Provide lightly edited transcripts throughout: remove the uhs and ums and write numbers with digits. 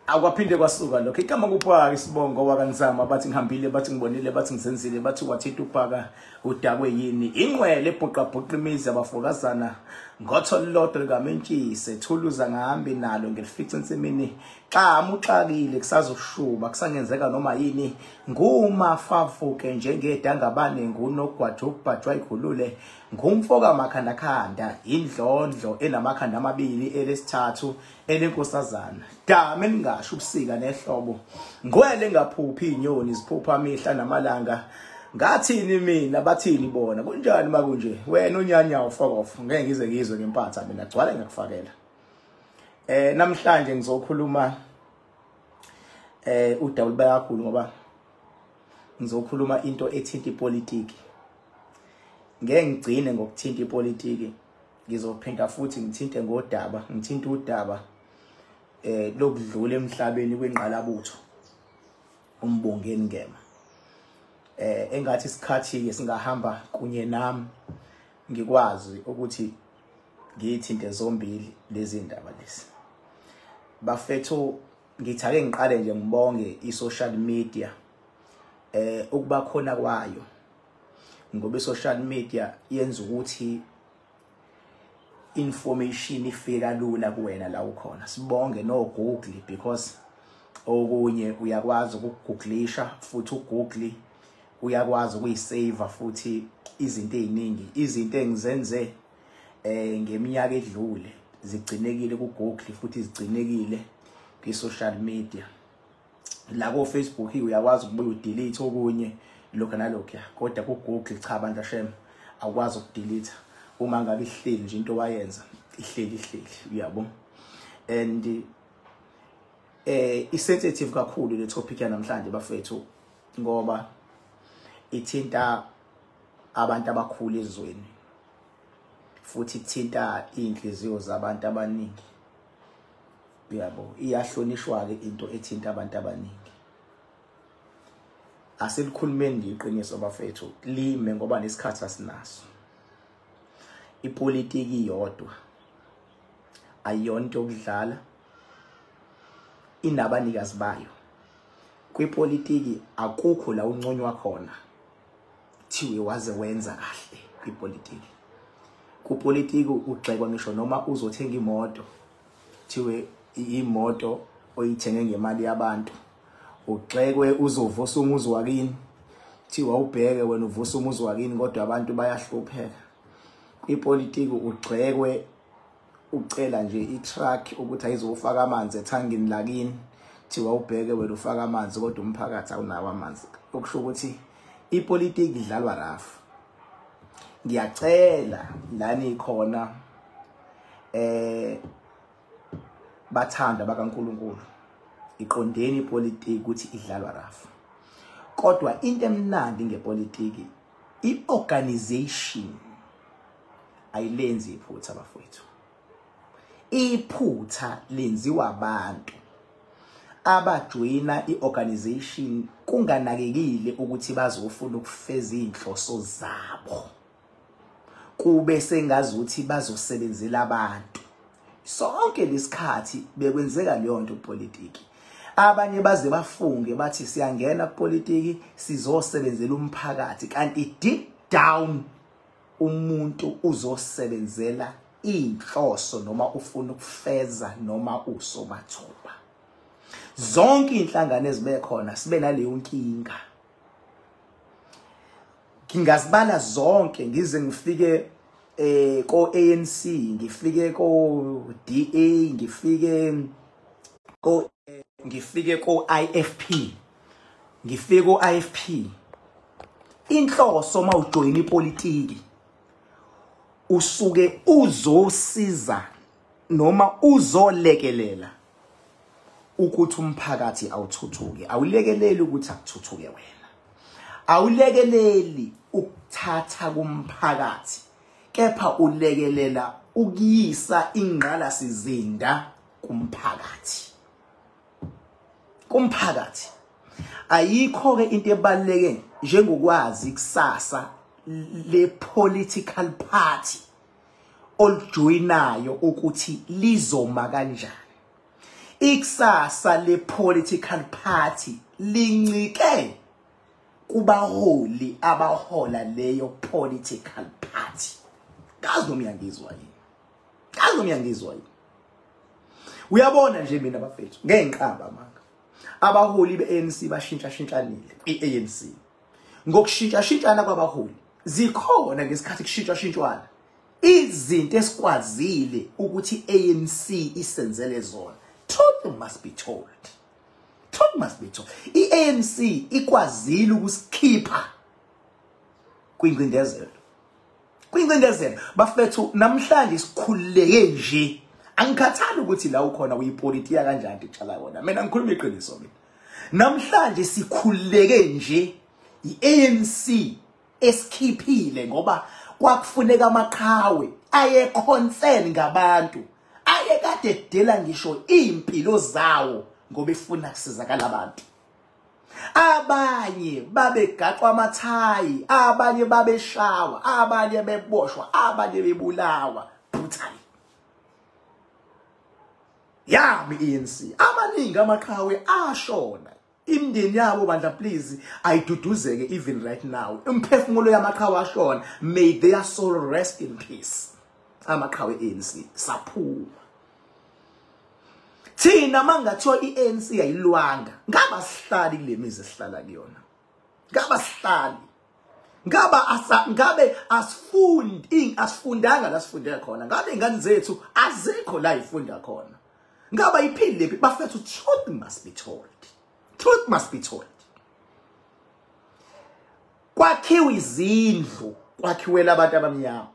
Akwaphinde kwasuka lokho. Igama kuphaka isibongo wakaNzama, bathi ngihambile, bathi ngibonile, bathi ngizenzile, bathi wathinta ubhaka udakwe yini. Inqwele ebhuqabhuqa imizi abafokazana ngotho lodwa likamentshise thuluza ngahambi nalo ngelifica ensimini. Xa uxakile kusazoshuba kusangenzeka noma yini. Ngumafavuke njengedangabane ngunogwaja ubhajwa ikhulule ngumfoka makhandakhanda indlondlo enamakhanda amabili elesithathu elenkosazana. Dame elingasho ubusika nehlobo. Ngwele ngaphuphi inyoni ziphupha mihla namalanga. Ngathini mina bathini bona kunjani makunje wena unyanya ufokof ngeke ngize ngizwe ngempatha mina gcwala ngiyakufakela. Namhlanje ngizokhuluma udaba kakhulu ngoba ngizokhuluma into ethinta ipolitiki. Ngeke ngigcine ngokuthinta ipolitiki, ngizophinda futhi ngithinte ngodaba, ngithinte udaba lokudlula emhlabeni kwengqalabutho uMbongeni Ngema. Engathi isikhathi ke singahamba kunye nami ngikwazi ukuthi ngiyithinte zombili lezi ndaba lezi. Bafethu, ngithi ake ngiqale nje ngibonge i-social media ukuba khona kwayo, ngoba i-social media yenza ukuthi information ifika lula kuwena la ukhona. Sibonge no Google because okunye uyakwazi ukugooglisha futhi uGoogle uyakwazi ukuyisave futhi izinto eziningi, izinto engizenze ngeminyaka edlule zigcinekile ku Google futhi zigcinekile kwi social media. La ko Facebook uyakwazi ukubuya udelete okunye lokho nalokho, kodwa ku Google cha bandla shem awukwazi ukudelete uma ngabe ihleli nje into wayenza ihleli uyabo. And isensitive kakhulu le topic yanamhlanje bafethu ngoba ithinta abantu abakhulu ezweni futhi ithinta inhliziyo zabantu abaningi uyabo. Iyahlonishwa ke into ethinta abantu abaningi. Asilikhulumeni iqiniso bafethu lime ngoba nesikhathi asinaso. Ipolitiki yodwa ayonto yokudlala, inabanikazi bayo. Kwipolitiki akukho la unconywa khona thiwe waze wenza kahle kwipolitiki. Kupolitiki ugxekwa ngisho noma uzothenga imoto thiwe imoto oyithenge ngemali yabantu, ugxekwe uzovusa umuzi wakini thiwa ubheke wena uvusa umuzi wakini kodwa abantu bayahlupheka. Kwipolitiki ugxekwe ucela nje i-truck ukuthi ayizofaka amanzi ethangini lakini thiwa ubheke wena ufaka amanzi kodwa umphakathi awunawo amanzi. Okusho ukuthi ipolitiki idlalwa rough. Ngiyacela lani khona bathanda bakaNkuluNkulu, iqondeni ipolitiki ukuthi idlalwa rough. Kodwa into emnandi ngepolitiki, iorganization ayilenzi iphutha bafowethu. Iphutha lenziwa abantu abajoyina iorganization kunganakekile ukuthi bazofuna ukufeza inhloso zabo, kube sengazuthi bazosebenzela abantu. Sonke lesikhathi bekwenzeka leyo nto kupolitiki. Abanye baze bafunge bathi siyangena kupolitiki sizosebenzela umphakathi, kanti deep down umuntu uzosebenzela inhloso noma ufuna ukufeza noma usomathuba. Zonke inhlangano ezibe khona sibe naleyo nkinga. Ngingazibala zonke ngize ngifike ko ANC, ngifike ko DA, ngifike ko IFP, ngifike ko IFP. Inhloso mawujoyina ipolitiki usuke uzosiza noma uzolekelela ukuthi umphakathi awuthuthuke. Awulekeleli ukuthi akuthuthuke wena, awulekeleli ukuthatha kumphakathi, kepha ulekelela ukuyisa ingqalasizinda kumphakathi. Kumphakathi ayikho ke into ebaluleke njengokwazi kusasa le political party olijoyinayo ukuthi lizoma kanjani. Ikusasa le political party lincike kubaholi abahola leyo political party. Kazi noma uyangizwa yini? Kazi noma uyangizwa yini? Uyabona nje mina bafethu, ngeke ngiqamba amanga. Abaholi be-ANC bashintsha-shintshanile i-ANC. Ngokushintsha-shintshana kwabaholi, zikhona ngesikhathi kushintsha-shintshwana izinto esikwazile ukuthi ANC isenzele zona. Truth must be told. Truth must be told. I-ANC ikwazile ukusikhipha kwingcindezelo. Kwingcindezelo bafethu, namhlanje sikhululeke nje. Angikhathali ukuthi la ukhona uyipolitika kanjani, itshala yona. Mina ngikhuluma iqiniso mina. Namhlanje sikhululeke nje, i-ANC esikhiphile, ngoba kwakufuneka amaqhawe aye concern ngabantu, ayekade edela ngisho impilo zawo ngoba efuna kusizakala abantu. Abanye babegaqwa amathayi, abanye babeshawa, abanye beboshwa, abanye bebulawa brutally. Yami ANC, amaningi amaqhawe ashona. Imindeni yabo bandla, please, ayiduduzeke even right now. Umphefumulo yamaqhawe ashona, may their soul rest in peace. Amaqhawe ANC saphuma. Thina mangathiwa iANC ayilwanga, ngaba sihlali kule mizi esihlala kuyona. Ngaba sihlali. Ngaba asa ngabe asifundi, asifundanga la sifunde khona. Ngabe ingane zethu azikho la ifunda khona. Ngaba iphile lephi bafethu? Truth must be told. Truth must be told. Kwakhiwa izindlu, kwakhiwela abantu abamnyama.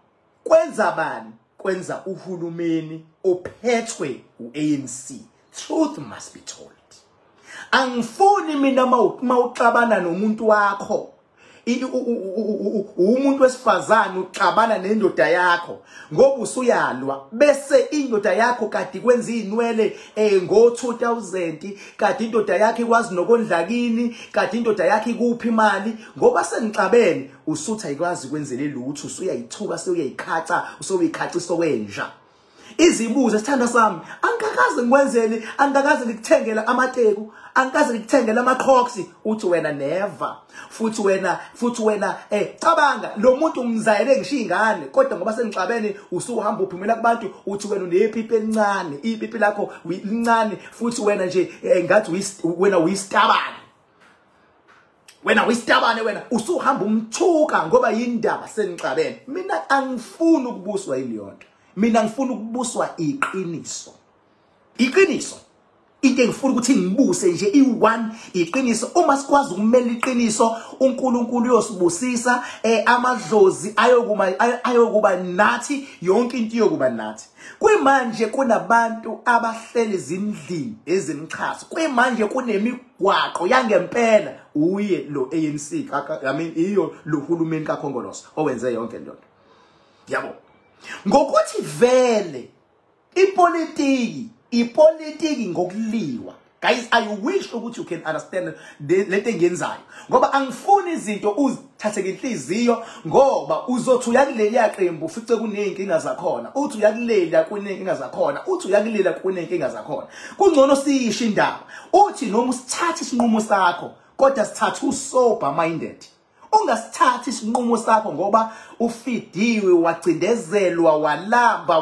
Kwenza bani? Kwenza uhulumeni ophethwe uANC. Truth must be told. Angifuni mina mawuxabana nomuntu wakho, umuntu wesifazane uxabana nendoda yakho ngoba usuyalwa, bese indoda yakho kade kwenza izinwele ngo2000, kade indoda yakho ikwazi nokondla kini, kade indoda yakho ikuphi imali, ngoba senixabene usutha ayikwazi kwenzele lutho, usuyayithuka, sewuyayikhaca, usuyikhaciso kwenja. Izibuze, sithanda sami, angikakaze ngikwenzele, angikakaze ngikuthengele amateku, angikaze ngikuthengele ama-Crocs. Uthi wena never. Futhi wena cabanga lo muntu umzayele ngisho ingane, kodwa ngoba senixabene usuhamba uphumela kubantu uthi wena unepipi elincane, ipipi lakho lincane, futhi wena nje ngathi wena uyisitabane, wena uyisitabane, wena usuhamba umthuka ngoba yindaba senixabene. Mina angifuni ukubuswa yileyo nto. Mina ngifuna ukubuswa iqiniso. Iqiniso into engifuna ukuthi ngibuse nje i-one, iqiniso. Uma sikwazi ukumela iqiniso, uNkulunkulu uyosibusisa, amadlozi ayokuma, ayokuba nathi, yonke into iyokuba nathi. Kwimanje kunabantu abahleli ezindlini ezimxhaso, kwimanje kunemigwaqo yangempela. Uye lo ANC, I mean iyo lo hulumeni kaKhongolose owenze yonke le nto, yabo. Ngokuthi vele ipolitiki ngokuliwa. Guys, I wish ukuthi you can understand lento engiyenzayo, ngoba angifuni izinto uzithathe ngenhliziyo, ngoba uzothi uyakuleliya qembu ufice kuney'nkinga zakhona, uthi uyakulela kuney'nkinga zakhona, uthi uyakulela kuney'nkinga zakhona. Kungcono siyisho indaba, uthi noma usithathe isinqumo sakho, kodwa sithathe usober minded. Ungasithathi isinqumo sakho ngoba ufidiwe, wacindezelwa, walamba,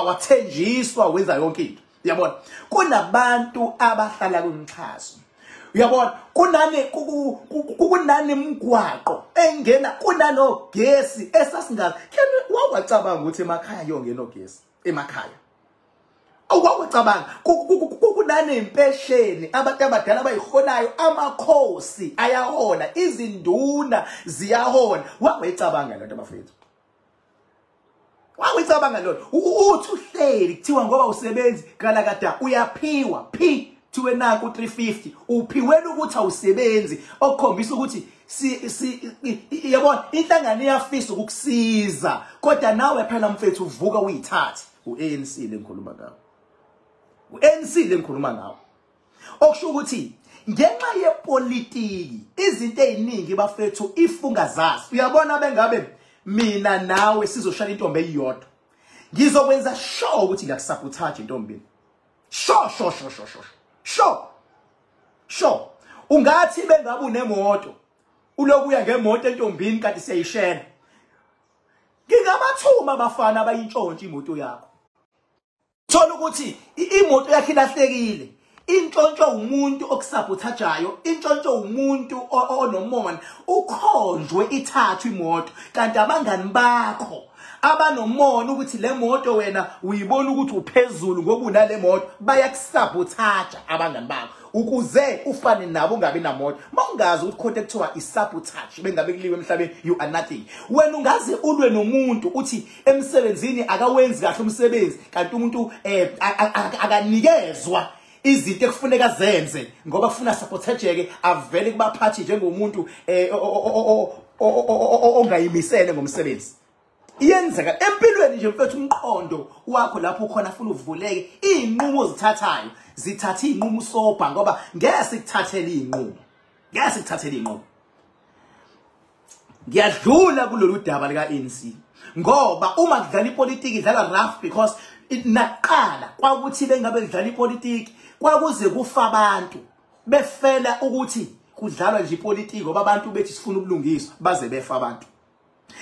wathenjiswa, wenza yonke into. Uyabona, kunabantu abahlala kumxhaso, uyabona, kunane imigwaqo engena, kunanogesi esasingazi. Wawacabanga ukuthi emakhaya yongena ogesi emakhaya? Awukwacabanga kunanempesheni, abantu abadala abayiholayo, amakhosi ayahola, izinduna ziyahola. Wawuyicabanga lento bafethu? Wawuyicabanga lento? Uthi uhleli kuthiwa ngoba usebenzi kalakada uyaphiwa phi, thiwe naku 350, uphiwela ukuthi awusebenzi, okukhombisa ukuthi si yabona inhlangano iyafisa ukukusiza, kodwa nawe phela mfethu uvuka uyithathe. uANC lengikhuluma ngawo, uANC lengikhuluma ngawo, okusho ukuthi ngenxa yepolitiki izinto eziningi bafethu ifungazazi. Uyabona, bengabe mina nawe sizoshaya intombi eyodwa, ngizokwenza sure ukuthi ngiyakusabotage intombini. Sho sho sho sho sho sho sho ungathi bengabe unemoto ulokuya ngemoto entombini kanti siyayishela. Ngingabathuma abafana abayintshontshe imoto yakho. Thola ukuthi imoto yakhe ilahlekile, intshontsho umuntu okusabothajayo, intshontsho umuntu onomona, ukhonjwe ithathwe imoto kanti abangani bakho abanomona ukuthi le moto wena uyibona ukuthi uphezulu ngoba unale moto, bayakusabothaja abangani bakho ukuze ufane nabo ungabi namoto. Mawungazi ukuthi khona ekuthiwa isabotage bengabe kuliwe emhlabeni, you are nothing. Wena ungaze ulwe nomuntu uthi emsebenzini akawenzi kahle umsebenzi, kanti umuntu akanikezwa izinto ekufuneka zenze ngoba kufuna sabotage avele kubaphathi njengomuntu ongayimisele ngomsebenzi. Iyenzeka empilweni nje mfethu, umqondo wakho lapho ukhona funa uvuleke, izinqumo ozithathayo zithatha izinqumo usobha, ngoba ngeke sikuthathele izinqumo, ngeke sikuthathele izinqumo. Ngiyadlula kulolu daba lika ANC ngoba uma kudlala ipolitiki idlala rough, because naqala kwakuthi bengabe kudlala ipolitiki kwakuze kufa abantu befela ukuthi kudlalwa nje ipolitiki, ngoba abantu bethi sifuna ubulungiswa baze befa abantu.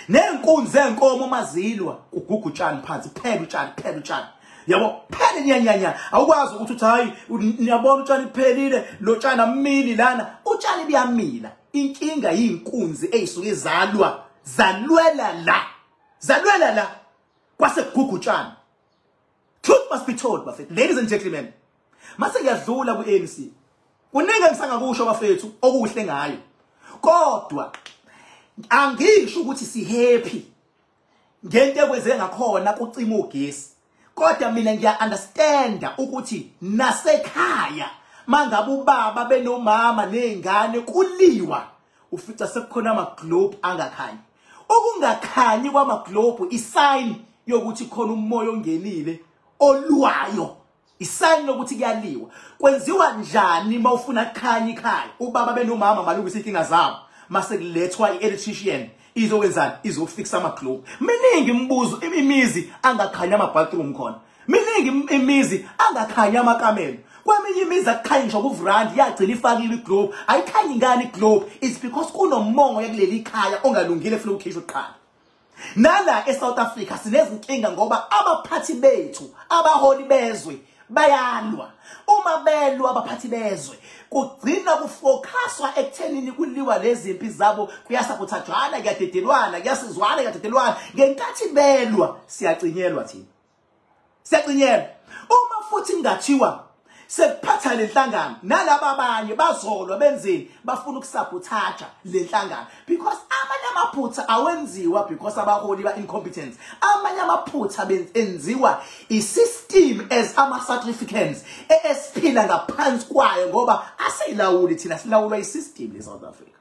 Nenkunzi zenkomo mazilwa kuguga utshani phansi, phela utshani, phela utshani, yabo, phela nyanyanya. Awukwazi ukuthi uthi hayi niyabona utshani kuphelile, lo tshani amili lana, utshani buyamila. Inkinga yinkunzi eyisuke izalwa zalwela la, zalwela la kwase kuguga utshani. Truth must be told bafethu, ladies and gentlemen. Mase ngiyadlula ku-ANC, kuningi engisangakusho bafethu okuhle ngayo, kodwa angisho ukuthi si happy ngento ekwenze ngakhona kucima ugesi, kodwa mina ngiya understanda ukuthi nasekhaya mangabe ubaba benomama nezingane kuliwa, ufica sekukhona ama globe angakhanyi. Ukungakhanyi kwama globe isign yokuthi khona umoya ongenile olwayo, isign lokuthi kuyaliwa. Kwenziwa njani mawufuna kukhanya ikhaya? Ubaba benomama malungisa inkinga zabo, mase kulethwa i-electrician izokwenzani? Izofixa ama globe. Miningi imibuzo, imizi angakhanya ama bathroom khona, miningi imizi angakhanya amakamelo, kweminye imizi akukhanya ngisho kuvrandi, yagcina ifakile iglobe. Ayikhanyi ngani iglobe? It's because kunomongo kuleli khaya ongalungile efuna ukukhishwa kuqala. Nala eSouth Africa sinezinkinga ngoba abaphathi bethu, abaholi bezwe bayalwa. Uma belwa abaphathi bezwe kugcina kufocuswa ekuthenini kuliwa lezi impi zabo, kuyasabothajwana, kuyadedelwana, kuyasizwana, kuyadedelwana. Ngenkathi belwa siyacinyelwa thina, siyacinyelwa. Uma futhi kungathiwa sekuphatha lenhlangano nalaba abanye bazolwa benzeni, bafuna ukusabothaja lenhlangano, because amanye amaphutha awenziwa because abaholi ba incompetent, amanye amaphutha enziwa isystem as ama South Africans esiphila ngaphansi kwayo, ngoba asiyilawuli thina, silawulwa isystem le South Africa.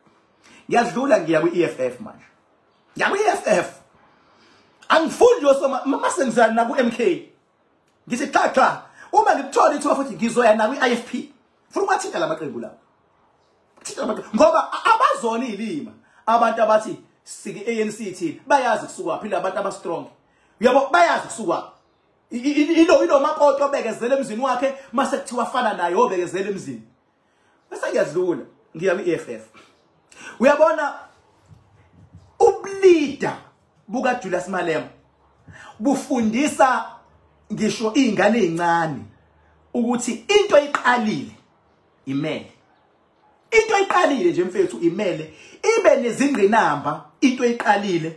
Ngiyadlula ngiya ku-EFF manje, ngiya ku-EFF, angifuni nje soma mase ngizana na ku-MK, ngithi cha cha, uma ngikuthola ithuba futhi ngizoya na kwi-IFP. Funa ukwathinta lamaqembu lawo, thinta lamaqembu, ngoba abazona izilima abantu abathi siki ANC thina, bayazi kusuka phi labantu aba strong, uyabo, bayazi kusuka ilo makoti obekezela emzini wakhe, mase kuthiwa fana naye obekezela emzini. Bese ngiyadlula ngiya kwi-EFF. Uyabona ubulida buka Julius Malema bufundisa ngisho izingane ezincane ukuthi into eyiqalile imele, into eyiqalile nje mfethu imele ibe nezingqinamba. Into eyiqalile,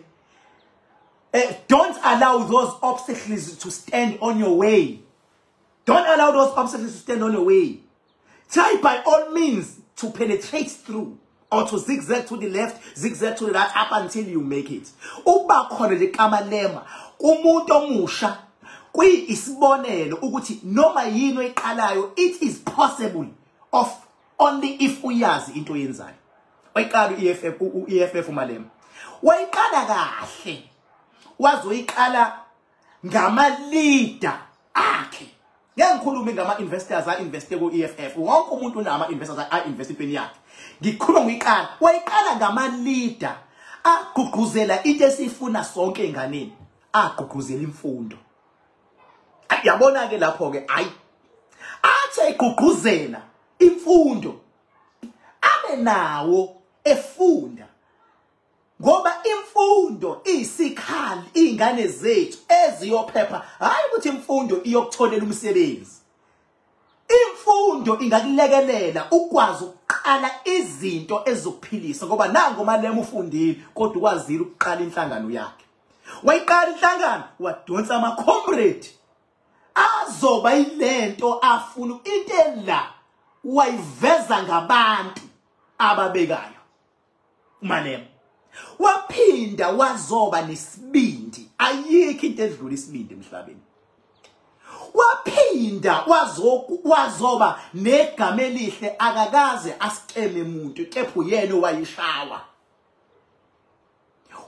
don't allow those obstacles to stand on your way. Don't allow those obstacles to stand on your way. Try by all means to penetrate through, or to zigzag to the left, zigzag to the right, up until you make it. Uba khona nje kaMalema umuntu omusha kuyisibonelo ukuthi noma yini oyiqalayo, it is possible of only if uyazi into oyenzayo. Wayiqala u-EFF, u-EFF uMalema wayiqala kahle, wazoyiqala ngama leader akhe. Ngeke ngikhulume ngama investors a investe ku EFF, wonke umuntu unama investors a invest empini yakhe. Ngikhuluma ngoyiqala, wayiqala ngama leader agqugquzela into esifuna sonke enganeni, agqugquzela imfundo. Yabona ke lapho ke, hayi Athi ayigqugquzela imfundo abe nawo efunda, ngoba imfundo isikhali ingane zethu eziyophepha. Hayi ukuthi imfundo iyokutholela umsebenzi, imfundo ingakulekelela ukwazi ukuqala izinto ezizokuphilisa, ngoba nangu Malema ufundile kodwa ukwazile ukuqala inhlangano yakhe. Wayiqala inhlangano, wadonsa ama-comrade azoba yilento afuna into ela wayiveza ngabantu ababekayo uMalema. Waphinda wazoba nesibindi, ayikho into edlula isibindi emhlabeni. Waphinda wazoba negama elihle, akakaze asikeme umuntu kepha uyena owayishawa.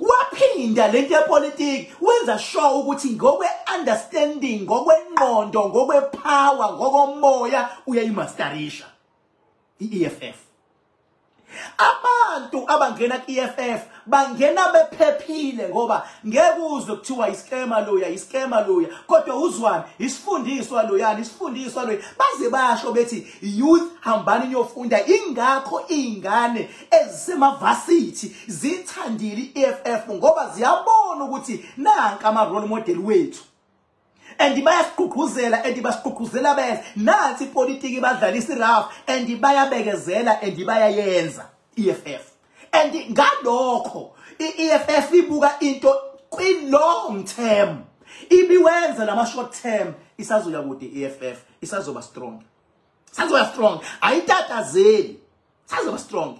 Waphinda lento yepolitiki wenza sure ukuthi ngokwe understanding, ngokwengqondo, ngokwe power, ngokomoya uyayimasterisha iEFF. Abantu abangena ku-EFF bangena bephephile, ngoba ngeke uzwe kuthiwa iskema loya, iskema loya, kodwa uzwani isifundiswa loyana, isifundiswa loya. Baze basho bethi youth hambani niyofunda. Ingakho izingane ezisemavasithi zithandile i-EFF, ngoba ziyabona ukuthi nanka ama role model wethu, and bayasigqugquzela, and basigqugquzela bese nansi ipolitiki badlalisa irafu, and bayabekezela, and bayayenza EFF. And ngalokho iEFF ibuka into kwi long term, ibiwenza lama short term. Isazoya kude iEFF, isazoba strong, sazoba strong, ayitatazeli, sazoba strong.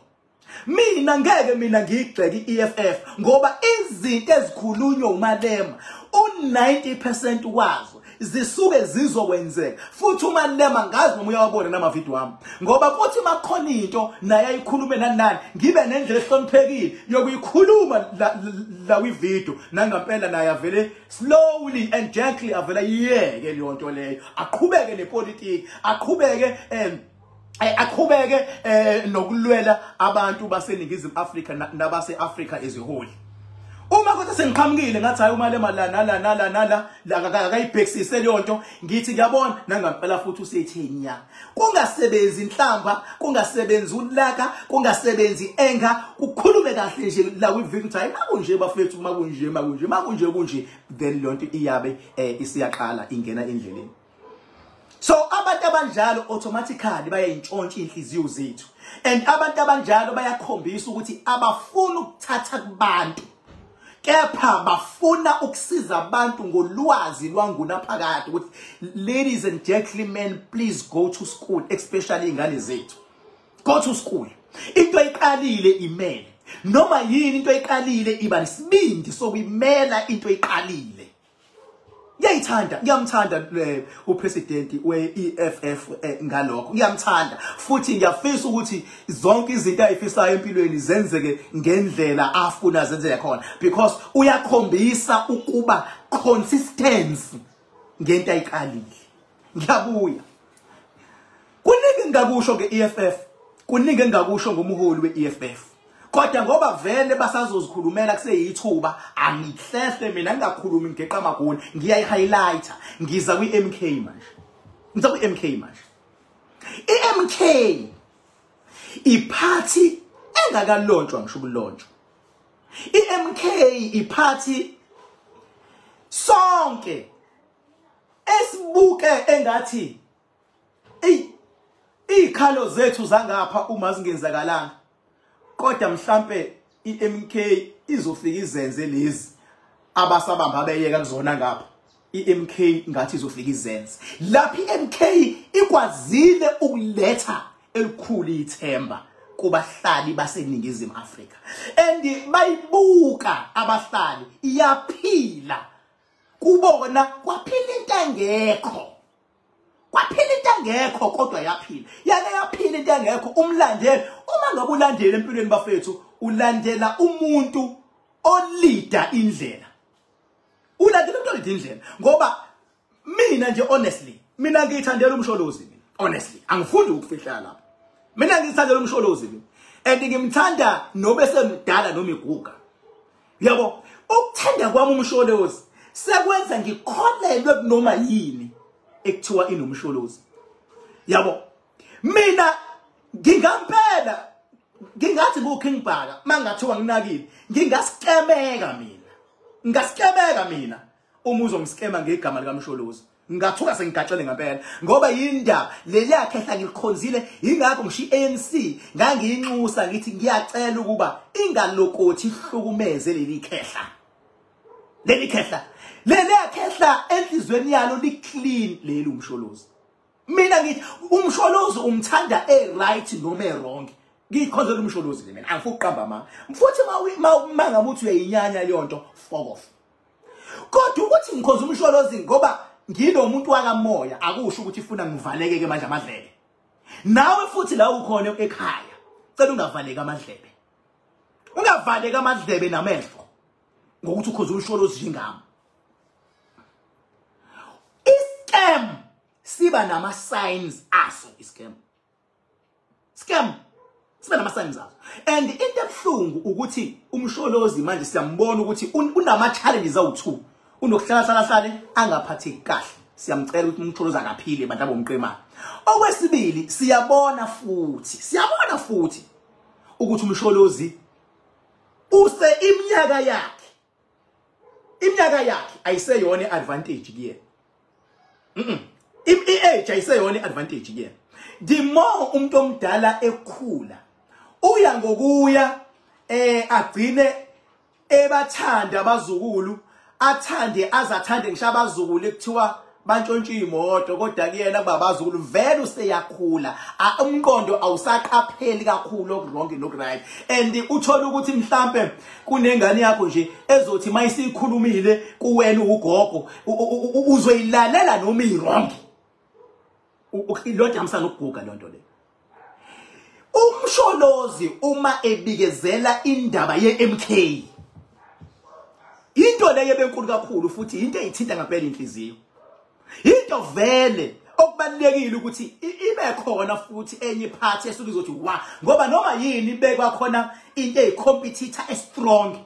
Mina ngeke mina ngiyigxeke iEFF, ngoba izinto ezikhulunywa uMalema u90% wazo zisuke zizokwenzeka. Futhi uMalema ngazi noma uyawabona namavidiyo wami, ngoba kuthi makhona into naye ayikhulume nani ngibe nendlela ehloniphekile yokuyikhuluma la kwivideo, nangampela naye avele slowly and gently avela yiyeke leyo nto leyo, aqhubeke nepolitiki, aqhubeke aqhubeke nokulwela abantu baseNingizimu Afrika nabase Afrika eziholi. Uma kodwa sengiqhamukile ngathi hayi uMalema la nala nala nala akayibhekisise leyo nto, ngithi ngiyabona nangampela futhi usethenya. Kungasebenzi inhlamba, kungasebenzi ulaka, kungasebenzi enga, kukhulume kahle nje la kwivideo ukuthi hayi makunje bafethu, makunje makunje makunje kunje, then leyo nto iyabe isiyaqala ingena endleleni. So abantu abanjalo automatically bayayintshontsha inhliziyo zethu, and abantu abanjalo bayakhombisa ukuthi abafuni ukuthatha kubantu, kepha bafuna ukusiza abantu ngolwazi lwangunaphakade ukuthi ladies and gentlemen, please go to school, especially ingane zethu, go to school. Into eyiqalile imele, noma yini into eyiqalile iba nesibindi sokuyimela into eyiqalile. Ngiyayithanda, ngiyamthanda upresident we-EFF ngalokho, ngiyamthanda futhi ngiyafisa ukuthi zonke izinto ayifisayo empilweni zenzeke ngendlela afuna zenzeke khona, because uyakhombisa ukuba consistency ngento ayiqalile. Ngiyabuya, kuningi engingakusho nge-EFF, kuningi engingakusho ngomholi we-EFF, kodwa ngoba vele basazozikhulumela kuseyithuba, angihlehle mina ngingakhulumi ngigeqa amagoli, ngiyayi-highlighter. Ngiza kwi-MK manje, ngiza kwi-MK manje. I-MK iphathi engakalontshwa, ngisho ukulontshwa. I-MK iphathi sonke esibuke engathi ey ikhalo zethu zangapha uma zingenzakalanga, kodwa mhlambe iMK izofika izenze lezi abasabamba abeyeka kuzona ngapha. iMK ngathi izofika izenze lapha. iMK ikwazile ukuletha elikhulu ithemba kubahlali baseNingizimu Afrika, and bayibuka abahlali iyaphila kubona, kwaphila into engekho, kwaphila into engekho, kodwa yaphila, yake yaphila into engekho. Umlandeli, uma ngabe ulandela empilweni bafethu, ulandela umuntu olida indlela, ulandela umuntu olida indlela. Ngoba mina nje honestly, mina ngiyithandela uMsholozi mina, honestly angifundi ukufihla lapha, mina ngiyithandela uMsholozi mina, and ngimthanda nobe semdala noma iguga. Yabo, ukuthanda kwami uMsholozi sekwenza ngikholelwe kunoma yini ekuthiwa inoMsholozi. Yabo, mina ngingampela ngingathi ku-King Bhaka mangathiwa nginakile, ngingasikemeka mina. Ngingasikemeka mina uma uzongiskema ngegama likaMsholozi. Ngathuka sengigatshele ngempela ngoba yindaba leliya khehla ngilikhonzile, ingakho ngisho i-ANC ngangiyinxusa ngithi ngiyacela ukuba ingalokothi ihlukumeze leli khehla. Leli khehla, leliya khehla enhlizweni yalo li clean leli uMsholozi. Mina ngithi uMsholozi umthanda e-right noma e-wrong. Ngikhonzela uMsholozi mina, angifuni ukuqamba amanga. Futhi mangabe uthi uyayinyanya leyo nto, fuck off. Kodwa ukuthi ngikhonza uMsholozi ngoba nginomuntu wakamoya akusho ukuthi ifuna ngivaleke ke manje amadlebe. Nawe futhi la ukhona ekhaya, cela ungavaleki amadlebe. Ungavaleki amadlebe namehlo ngokuthi ukhonza uMsholozi njengami. I-scam siba nama signs aso, i-scam. Scam siba nama signs aso. And into ebuhlungu ukuthi uMsholozi manje siyambona ukuthi unama challenges awu2. Unokuhlala hlala hlale angaphatheki kahle. Siyamcela ukuthi uMsholozi akaphile bantu abomqemane. Okwesibili siyabona futhi ukuthi uMsholozi use iminyaka yakhe ayiseyona advantage kuyena. I-age ayiseyona advantage kuyena. The more umuntu omdala ekhula uya ngokuya agcine ebathanda abazukulu, athande azathande ngisho abazukulu ekuthiwa bantshontsha imoto, kodwa kuyena kuba abazukulu vele useyakhula, umqondo awusaqapheli kakhulu oku-wrong noku-right. And uthola ukuthi mhlambe kunengane yakho nje ezothi mayisikhulumile kuwena ugogo uzoyilalela noma i-wrong. Lonto ihambisana nokuguga lonto le. UMsholozi uma ebikezela indaba ye-MK, into leyo ebenkulu kakhulu futhi into eyithinta ngempela inhliziyo. Into vele okubalulekile ukuthi ibe khona futhi enye party esuke izothi wa, ngoba noma yini ibekwa khona into eyi-competitor e-strong.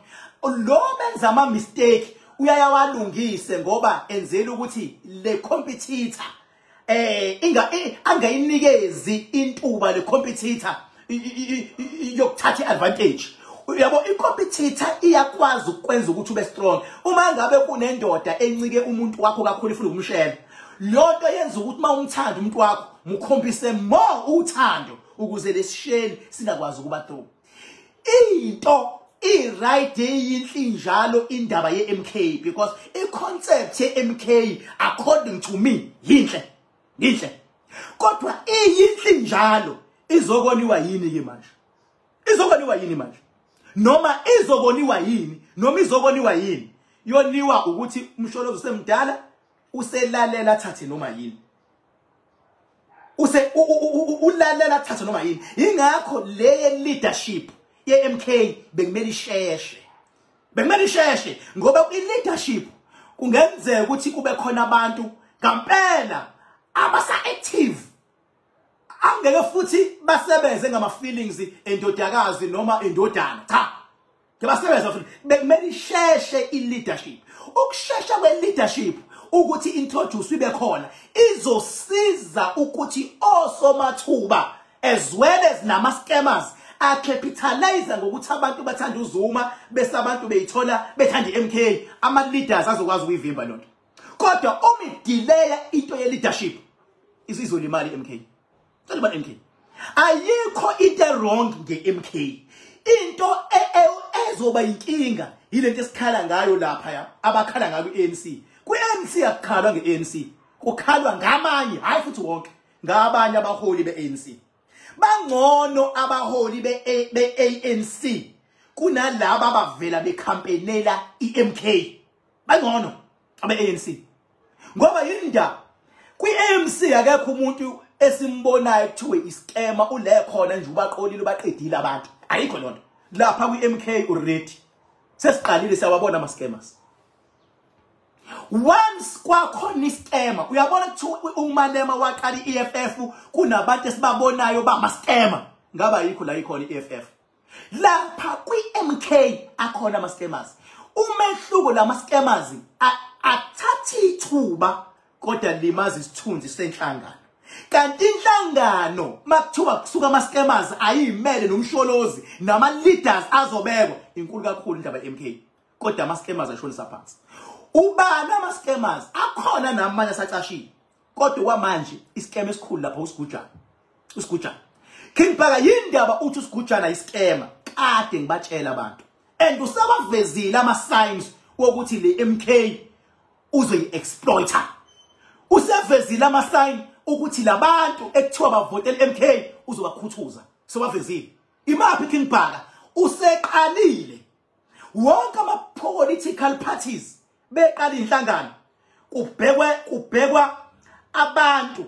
Lo benza ama mistake uyayawalungise ngoba enzela ukuthi le competitor angayinikezi intuba le competitor yokuthatha i-advantage. Uyabo, i-competitor iyakwazi ukwenza ukuthi ube strong. Uma ngabe kunendoda encike umuntu wakho kakhulu ifuna ukumshela, lonto yenza ukuthi uma umthanda umuntu wakho mukhombise more uthando ukuze lesisheli singakwazi ukuba through. Into i-right eyinhle njalo indaba ye-MK, because i-concept ye-MK according to me yinhle, yinhle. Kodwa iyinhle njalo izokoniwa yini ke manje? Izokoniwa yini manje? Noma izokoniwa yini? Noma izokoniwa yini? Yoniwa ukuthi uMsholozi usemdala uselalela thathe noma yini. Use ulalela thathe noma yini. Ingakho le leadership ye-MK bekumele isheshe. Bekumele isheshe ngoba i-leadership kungenzeka ukuthi kube khona abantu ngempela abasa active angeke futhi basebenze ngama feelings endodakazi noma endodana. Cha, ngebasebenza futhi bekumele isheshe i-leadership. Ukushesha kwe-leadership ukuthi introduce ibe khona izosiza ukuthi osomathuba as well as nama scammers a-capitalize ngokuthi abantu bathanda uZuma bese abantu beyithola bethanda i-MK, ama leaders azokwazi ukuyivimba lonto. Kodwa uma i-delay into ye leadership izolimala i-MK. Izolimala i-MK. Ayikho into wrong nge-MK. Into ezoba inkinga yilento esikhala ngayo lapha ya abakhala ngayo ku-ANC. Ku-ANC akukhalwa nge-ANC, kukhalwa ngamanye, hayi futhi wonke, ngabanye abaholi be-ANC. Bangcono abaholi be-ANC kunalaba abavela becampaignela i-MK. Bangcono abe-ANC. Ngoba yindaba kwi-ANC akekho umuntu esimbonayo kuthiwe iskema ule khona nje ubaqolile ubaqedile abantu. Ayikho lonto. Lapha kwi-MK already sesiqalile siyawabona ama scammers. Once kwakhona iskema, uyabona kuthiwa uMalema waqala i-EFF kunabantu esibabonayo bama scammer. Ngaba yikho la ikhona i-EFF. Lapha kwi-MK akhona ama scammers. Umehluko lama scammers athatha ithuba kodwa limaza isithunzi senhlangano. Kanti inhlangano makuthiwa kusuka ama scammers ayimele nomsholozi nama leaders azobekwa, inkulu kakhulu indaba yeMK. Kodwa ama scammers ashonisa phansi. Ubani ama scammers? Akhona namanye asacashile. Kodwa kwamanje iscam esikhulu lapha uSigujana. USigujana. King Bhaka, yindaba uthi uSigujana iscammer? Kade ngibatshela abantu. And usabavezile ama signs wokuthi le MK uzoyi-exploiter. Usevezile ama sign ukuthi labantu ekuthiwa bavotela MK uzobakhuthuza. Sebavezile. Imaphi King Bhaka? Useqalile. Wonke ama political parties beqala inhlangano kubhekwa abantu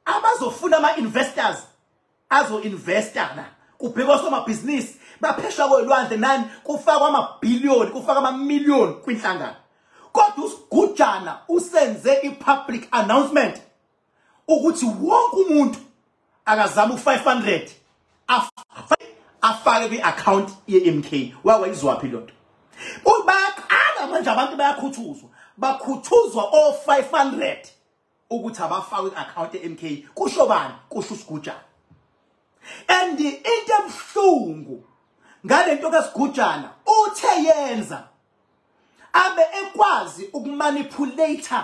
abazofuna ama investors azo investa la, kubhekwa somabhizinisi baphesha kolwandle nani, kufakwa ama billion, kufakwa ama million kwinhlangano. Kodwa uSigujana usenze i-public announcement ukuthi wonke umuntu akazama u500 afake kwi-account ye-MK. Wakwayizwaphi lonto? Bayaqala manje abantu bayakhuthuzwa, bakhuthuzwa o500 ukuthi abafake kwi-account ye-MK. Kusho bani? Kusho uSigujana. And into ebuhlungu ngalento kaSigujana, uthe yenza abe ekwazi ukumanipulate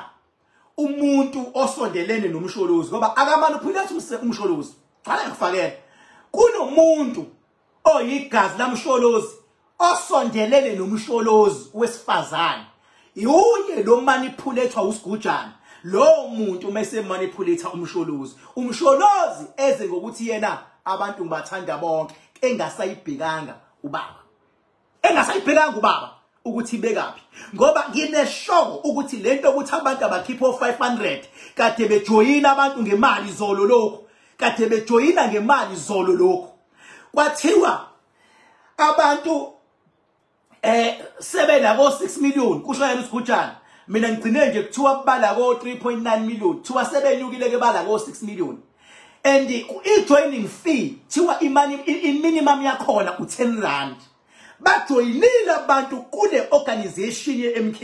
umuntu osondelene nomsholozi, ngoba akamanipulate umsholozi. Qala ngikufakela, kunomuntu oyigazi lamsholozi osondelene nomsholozi wesifazane, yuye lo manipulator uSigujana. Lo muntu mase manipulate umsholozi, umsholozi eze ngokuthi yena abantu ngibathanda bonke, engasayibhekanga ubaba, engasayibhekanga ubaba ukuthi ibekaphi. Ngoba ngineshow ukuthi lento ukuthi abantu abakhipha o500 kade bejoyina abantu ngemali zolo lokho, kade bejoyina ngemali zolo lokho, kwathiwa abantu sebenako 6 million, kusho yena uSigujana. Mina ngigcine nje kuthiwa bala ko 3.9 million, kuthiwa sebenyukile ke bala ko 6 million. And i-joining fee thiwa imali i-minimum yakhona u10 rand. Bajoyinile abantu kule organization ye-MK,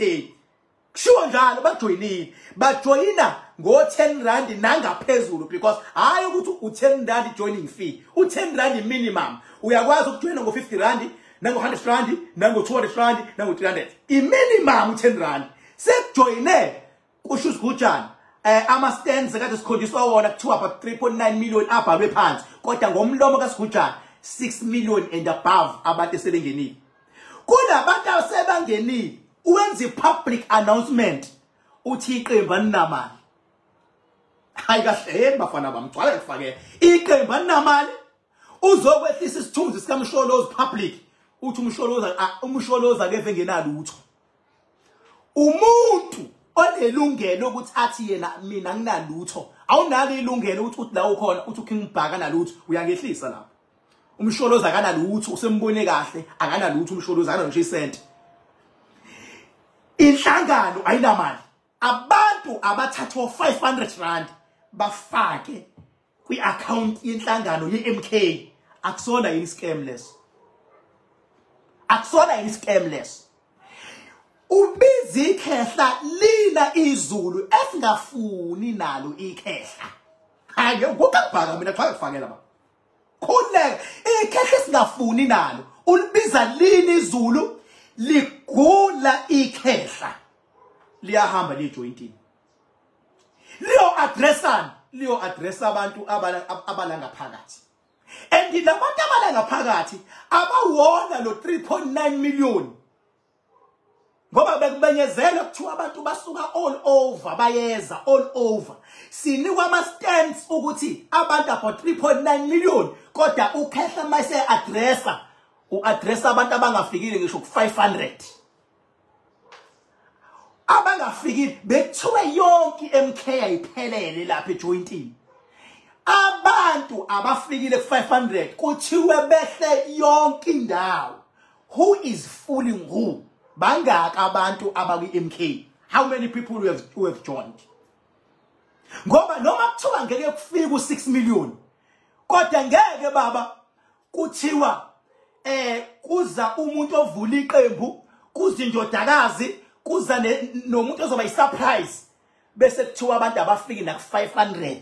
kushiwo njalo, bajoyinile, bajoyina ngo-10 rand nangaphezulu, because hayi ukuthi u-10 rand joining fee, u-10 rand minimum. Uyakwazi ukujoyina ngo-50 rand, nango-100 rand, nango-200 rand, nango-300. I-minimum u-10 rand. Sekujoyine, kusho uSigujana, ama stands kade sikhonjiswa wona kuthiwa about 3.9 million abhalwe phansi, kodwa ngomlomo kaSigujana 6 million and above abantu esebengenile. Kunabantu asebangenile, uwenza i-public announcement uthi iqembu alinamali. Hayi kahle bafana bamgcwala ngifakela, iqembu alinamali. Uzokwehlisa isithunzi sikaMsholozi public, uthi umsholozi akeve ngenalutho. Umuntu onelungelo ukuthi athi yena mina nginalutho, awunalo ilungelo ukuthi uthi la ukhona uthi uKing Bhaka nalutho, uyangehlisa lapho. Umsholozi akanalutho, usembone kahle akanalutho umsholozi, akanalo isenti. Inhlangano ayinamali. Abantu abathatha 500 rand bafake kwi-account yenhlangano ye-MK, akusona yini scam leso? Akusona yini scam leso? Ubiza ikhehla lina izulu esingafuni nalo ikhehla. Hayi ngokubhaka mina cha ngifakela ba. Khuleka ikhehla esingafuni nalo, ulibiza lini izulu, ligula ikhehla liyahamba lijointini, liyo addressani, liyo address abantu abala ngaphakathi. And labantu abala ngaphakathi abawona lo 3.9 million, ngoba bekubenyezela kuthiwa abantu basuka all over, bayeza all over. Sinikwa ama stands ukuthi abantu about 3.9 million, kodwa ukhehla mayise addressa, uaddressa abantu abangafikile ngisho ku500. Abangafikile bekuthiwe yonke iMK ayiphelele lapha ejointini. Abantu abafikile ku500 kuthiwe behle yonke indawo. Who is fooling who? Bangaka abantu abakwi-MK? How many people who have joined? Ngoba noma kuthiwa ngeke kufike u6 million, kodwa ngeke baba kuthiwa kuza umuntu ovula iqembu, kuza indodakazi, kuza nomuntu ozoba yisurprise. Bese kuthiwa abantu abafiki na 500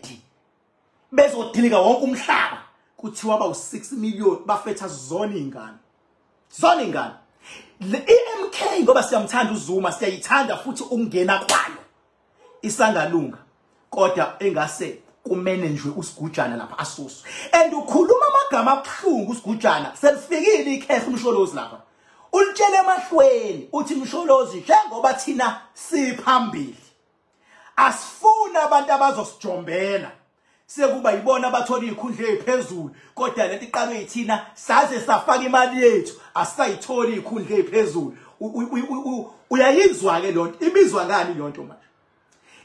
bezodilika wonke umhlaba, kuthiwa bawu 6 million bafetha zona ingane, zona ingane. Le MK, ngoba siyamthanda uZuma, siyayithanda futhi ukungena kwayo, isangalunga, kodwa engase kumanejwe uSigujana lapha asuswe. And ukhuluma amagama abuhlungu uSigujana, selifikile ikhehla uMsholozi lapha, ulitshele emahlweni uthi, "Msholozi, njengoba thina siphambili, asifuna abantu abazosijombela sekuba yibona abathola izikhundla eziphezulu, kodwa lento iqalwe yithina, saze safaka imali yethu, asisayitholi izikhundla eziphezulu." Uyayizwa ke lonto? Ibizwa ngani lonto manje?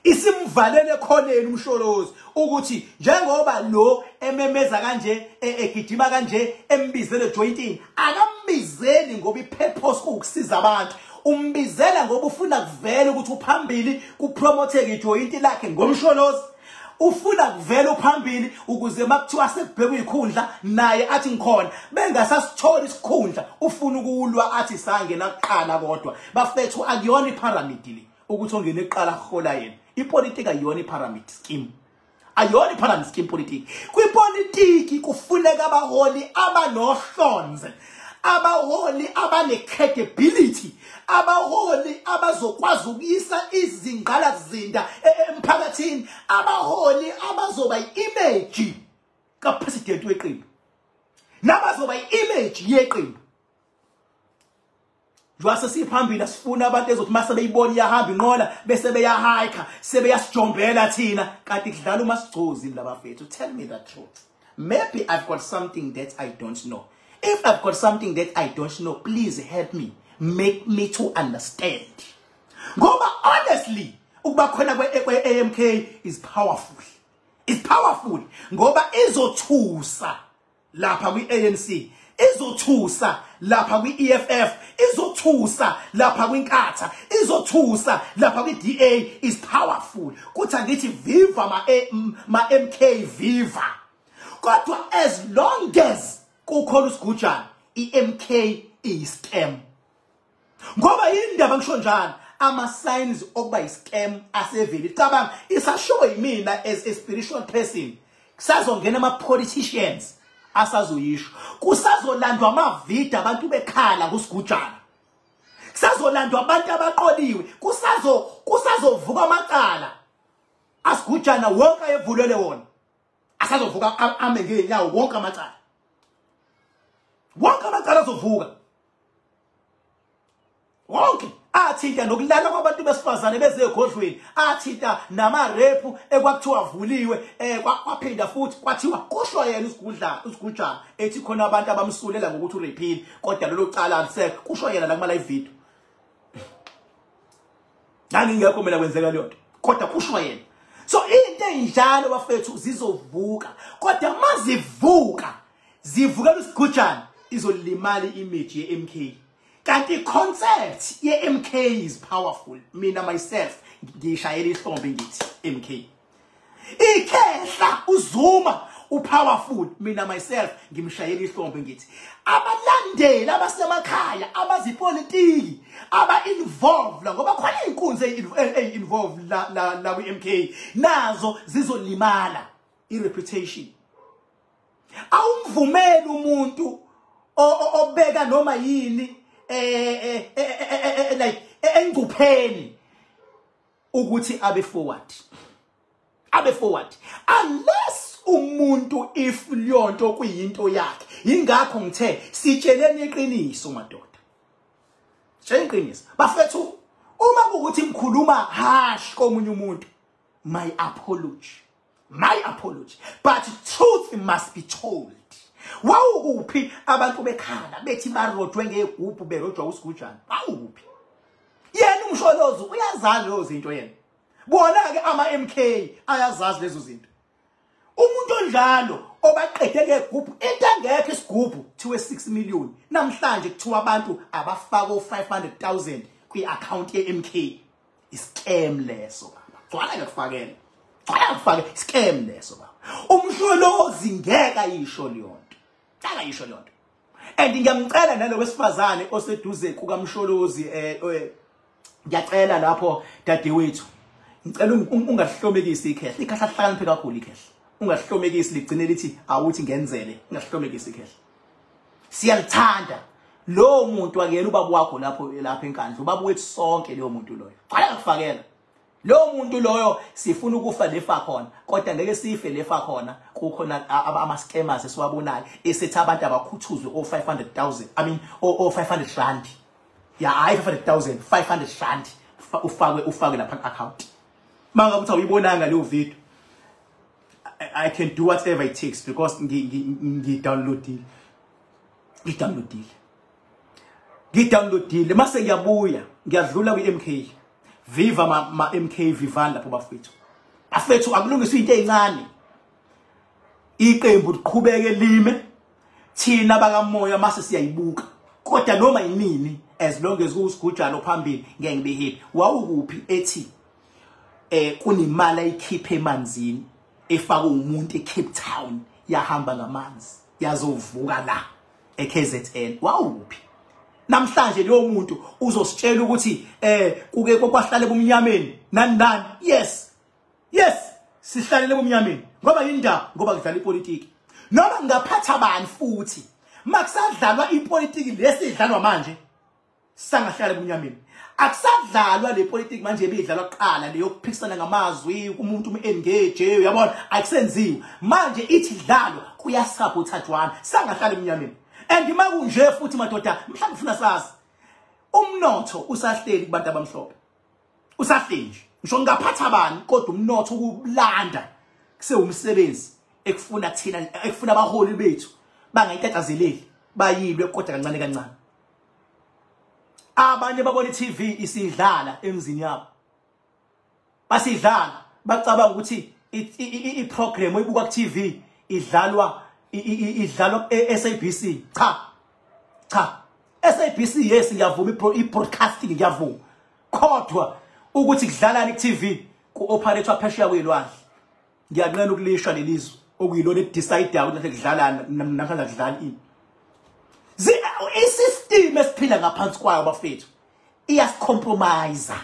Isimvalele khoneni uMsholozi ukuthi njengoba lo ememeza kanje, egijima kanje, embizele jointini, akambizeli ngoba ipurpose kuwukusiza abantu, umbizela ngoba ufuna kuvele ukuthi uphambili, kupromotheke ijoyinti lakhe ngoMsholozi. Ufuna kuvela uphambili ukuze makuthiwa sekubhekwa ikhundla naye athi ngikhona, bengasasitholi isikhundla. Ufuna ukulwa athi sangena kuqala. Kodwa bafethu, akuyona ipyramid le ukuthi ongena eqala kuhola yena. Ipolitika ayiyona ipyramid scheme, ayiyona ipyramid scheme politiki. Kwipolitiki kufuneka abaholi abanohlonze, abaholi abane-credibility, abaholi abazokwazi ukuyisa izingqalasizinda emphakathini, abaholi abazoba i-image kapresident weqembu nabazoba i-image yeqembu. Njengoba sesiphambili, sifuna abantu ezothi mase beyibona iyahamba inqola bese beyahayikha, sebeyasijombela thina, kanti kudlala umasigcozi labafethu. Tell me the truth. Maybe I've got something that I don't know. If I've got something that I don't know, please help me, make me to understand, ngoba honestly ukuba khona kwe-AMK is powerful, is powerful, ngoba izothusa lapha kwi-ANC, izothusa lapha kwi-EFF, izothusa lapha kwiNkatha, izothusa lapha kwi-DA. Is powerful. Kuthi angithi viva ma MK, viva. Kodwa as long as kukhona uSigujana, iMK iyi-scam. Ngoba yindaba ngisho njalo, ama signs okuba iscam asevele. Cabanga, isashow yimina as a spiritual person, kusazongena ama politicians asazoyisho, kusazolandwa amavidiyo abantu bekhala kuSigujana, kusazolandwa abantu abaqoliwe, kusazovuka amacala aSigujana wonke ayevulele wona, asazovuka ame ngeenyawo wonke amacala, wonke amacala azovuka wonke, athinta nokulala kwabantu besifazane bezegodlweni, athinta nama-rape ekwakuthiwa avuliwe, kwaphinda futhi kwathiwa kusho yena usigudla uSigujana ethi khona abantu abamsulela ngokuthi urephile, kodwa lelo cala alisekho, kusho yena la kuma live video. Ngangingekho mina kwenzeka leyo nto, kodwa kusho yena. So into enjalo bafethu zizovuka, kodwa mazivuka zivukela uSigujana, izolimala image ye-MK, kanti i-concept ye-MK is powerful. Mina myself ngishayela ihlombe ngithi MK. Ikhehla uZuma upowerful. Mina myself ngimshayela ihlombe ngithi abalandeli abasemakhaya abazipolitiki aba-involved la, ngoba khona iy'nkunzi eyi-involved la kwi-MK, nazo zizolimala i-reputation. Awumvumeli umuntu obeka noma yini like engcupheni ukuthi abe forward, abe forward, unless umuntu if leyonto kuyinto yakhe. Ingakho ngithe sitsheleni iqiniso madoda, tshela iqiniso bafethu. Uma kuwukuthi ngikhuluma harsh komunye umuntu, my apology, my apology, but truth must be told. Wawukuphi abantu bekhala bethi barojwe ngegubhu, berojwa uSigujana? Wawukuphi? Yena uMsholozi uyazazi lezo zinto yena. Bona ke ama MK ayazazi lezo zinto. Umuntu onjalo obaqede ngegubhu, into engekho isigubhu, kuthiwe 6 million, namhlanje kuthiwa abantu abafaka u500,000 kwi-account ye-MK, iscam leso baba. Gcwala ngakufakela, gcwala ngakufakela, scam leso baba. UMsholozi ngeke ayisho leyo nto, ngeke ayisho leyo nto. And ngiyamcela nalo wesifazane oseduze kukaMsholozi, ngiyacela lapho dadewethu. Ngicela ungahlomekisi ikhehla. Ikhehla hlakaniphe kakhulu ikhehla. Ungahlomekisi ligcine lithi awuthi ngenzele. Ungahlomekisi ikhehla. Siyalithanda. Lo muntu akuyena ubaba wakho lapho lapha eNkandla. Ubaba wethu sonke leyo muntu loyo. Qala ngakufakela. Lo muntu loyo sifuna ukufa lefa khona, kodwa ngeke sife lefa khona. Kukhona ama scammers esiwabonayo esethi abantu abakhuthuzwe o 500,000, I mean o 500 rand. Ya hayi 500,000, 500 rand ufakwe lapha account. Manga ukuthi awuyibonanga leyo video. I can do whatever it takes because ngi downloadile. Ngidownloadile. Ngidownloadile mase ngiyabuya ngiyadlula kwi-MK. Viva ma MK Vivan lapho bafethu. Bafethu akulungiswa into ezincane. Iqembu liqhubeke lime. Thina bakamoya mase siyayibuka. Kodwa noma yinini as long as kusigujana phambili ngeke ngibe happy. Wawukuphi ethi kunemali ayikhiphe emanzini efaka umuntu eCape Town yahamba ngamanzi yazovuka la eKZN? Wawuphi? Namhlanje leyo muntu uzositshela ukuthi kuke kwahlala ebumnyameni nani nani. Yes, yes, sihlalele ebumnyameni ngoba yindaba, ngoba kudlala ipolitiki. Noma ngaphatha bani futhi makusadlalwa ipolitiki lesidlalwa manje sangahlala ebumnyameni. Akusadlalwa le politiki manje ebidlalwa kuqala leyo kuphikisana ngamazwi umuntu um-engage, uyabona, akusenziwe manje. Ithi dlalwa kuyasabothathwana, sangahlala emnyameni. And makunje futhi madoda, mhlawumbe ufuna sazi umnotho usahleli kubantu abamhlophe, usahleli nje. Ngisho ngaphatha bani, kodwa umnotho ukulanda kusewumsebenzi ekufuna thina, ekufuna abaholi bethu bangayitatazeleli, bayilwe kodwa kancane kancane. Abanye babona i-TV isidlala emzini yabo, basidlala bacabanga ukuthi i-program oyibuka ku-TV idlalwa e-SABC. Cha cha, SABC yes, ngiyavuma i-broadcasting ngiyavuma, kodwa ukuthi kudlalani ku-TV ku-operate phesheya kwelwandle. Ngiyanqena ukulisha lelizwe okuyilona edecide ukuthi kudlalani namhlanje, kudlala ini. I-system esiphila ngaphansi kwayo bafethu iyasicompromise,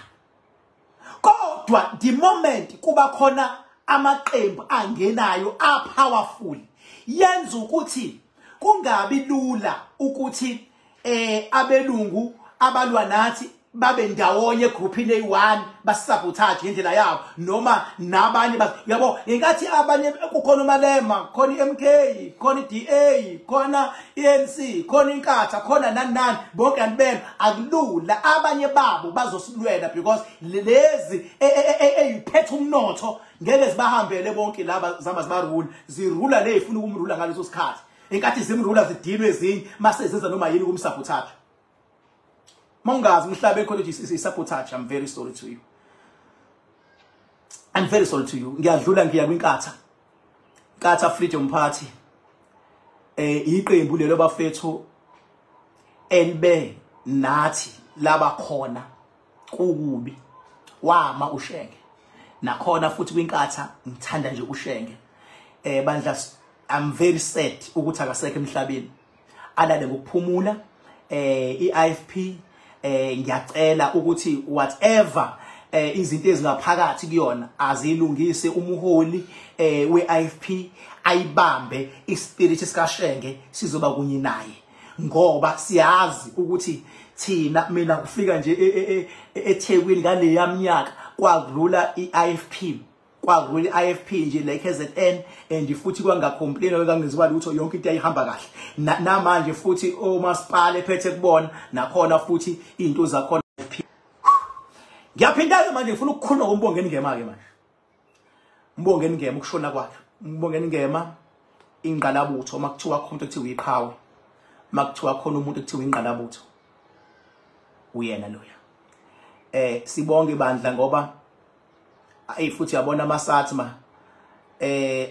kodwa the moment kuba khona amaqembu angenayo a powerful yenza ukuthi kungabi lula ukuthi abelungu abalwa nathi babe ndawonye egroupini eyi-1 basabotage ngendlela yabo, noma nabanye yabo. Ngenkathi abanye kukhona uMalema, khona i-MK, khona i-DA, khona i-ANC, khona iNkatha, khona nani nani, bonke anibena akulula. Abanye babo bazosilwela because lezi eyiphethe umnotho ngeke zibahambele bonke laba zama zibarula, zirula le ifuna ukumrula ngaleso sikhathi. Inkathi zimrula zidinwe ezinye mase zenza noma yini kumsabotage. Mawungazi umhlaba ekhona is sabotage. I'm very sorry to you, I'm very sorry to you. Ngiyadlula ngiya kwiNkatha, Nkatha Freedom Party. Iqembu lelo bafethu elibe nathi laba khona kukubi wama uShenge nakhona futhi kwiNkatha. Ngithanda nje uShenge bandla. I'm very sad ukuthi akasekho emhlabeni, alale ngokuphumula. iIFP, ngiyacela ukuthi whatever izinto ezingaphakathi kuyona azilungise. Umuholi weIFP ayibambe ispirit sikaShenge, sizoba kunye naye ngoba siyazi ukuthi thina, mina kufika nje eThekwini ngale yaminyaka kwadlula iIFP, kwadlula i-IFP nje la KZN, and futhi kwangacomplain, kwangenziwa lutho, yonke into ayihamba kahle. Namanje futhi omasipala ephethe kubona nakhona futhi izinto zakhona. Ngiyaphinda-ke manje, ngifuna ukukhuluma ngoMbongeni Ngema ke manje. Mbongeni Ngema, ukushona kwakhe uMbongeni Ngema, ingqalabutho. Uma kuthiwa khona umuntu ekuthiwa iqhawe, uma kuthiwa khona umuntu ekuthiwa ingqalabutho, uyena loya. Sibonge bandla ngoba ayi futhi yabona amaSATMA